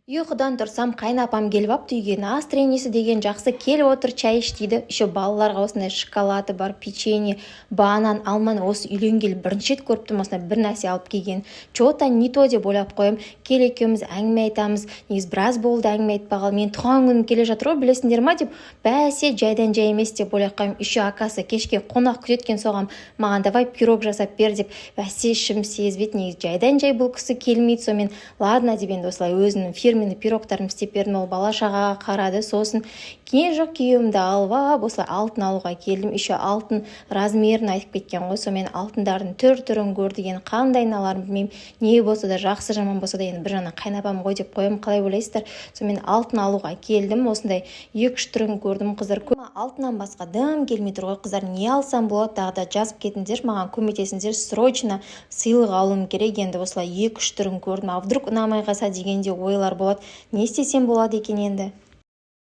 Ұйқыдан тұрсам, қайынапам келіп алыпты үйге. Настроениесі деген жақсы, «Кел, отыр, чай іш», — дейді. Еще балаларға осындай шоколады бар, печенье, банан, алманы. Осы үйленгелі бірінші рет көріп тұрмын осындай бір нәрсе алып келгенін. Че то не то деп ойлап қоямын. «Кел, екеуміз әңгіме айтамыз, негізі біраз болды әңгіме айтпағалы, менің туған күнім келе жатыр ғой, білесіңдер ма?» — деп. Бәсе, жайдан жай емес деп ойлап қоямын. Еще оказывается, кешке қонақ күтеді екен. Соған «Маған давай пирог жасап бер» деп. Бәсе, ішім сезбейді, негізі жайдан жай бұл кісі келмейді. Сонымен «Ладно» деп, енді осылай өзімнің фирменный пирогтарымды істеп бердім. Ол бала шағаға қарады. Сосын не жоқ, күйеуімді алып алып, осылай алтын алуға келдім. Еще алтын размерін айтып кеткен ғой. Сонымен алтындардың түр түрін көрдік. Енді қандайын аларымды білмеймін. Не болса да, жақсы жаман болса да, енді бір жағынан қайынапам ғой деп қоямын. Қалай ойлайсыздар? Сонымен алтын алуға келдім. Осындай екі үш түрін көрдім, қыздар. Алтыннан басқа дым келмей тұр ғой, қыздар. Не алсам болады, тағы да жазып кетіңіздерші, маған көмектесіңіздерші. Срочно сыйлық алуым керек. Енді осылай екі үш түрін көрдім, а вдруг ұнамай қалса деген де ойлар болады. Не істесем болады екен енді?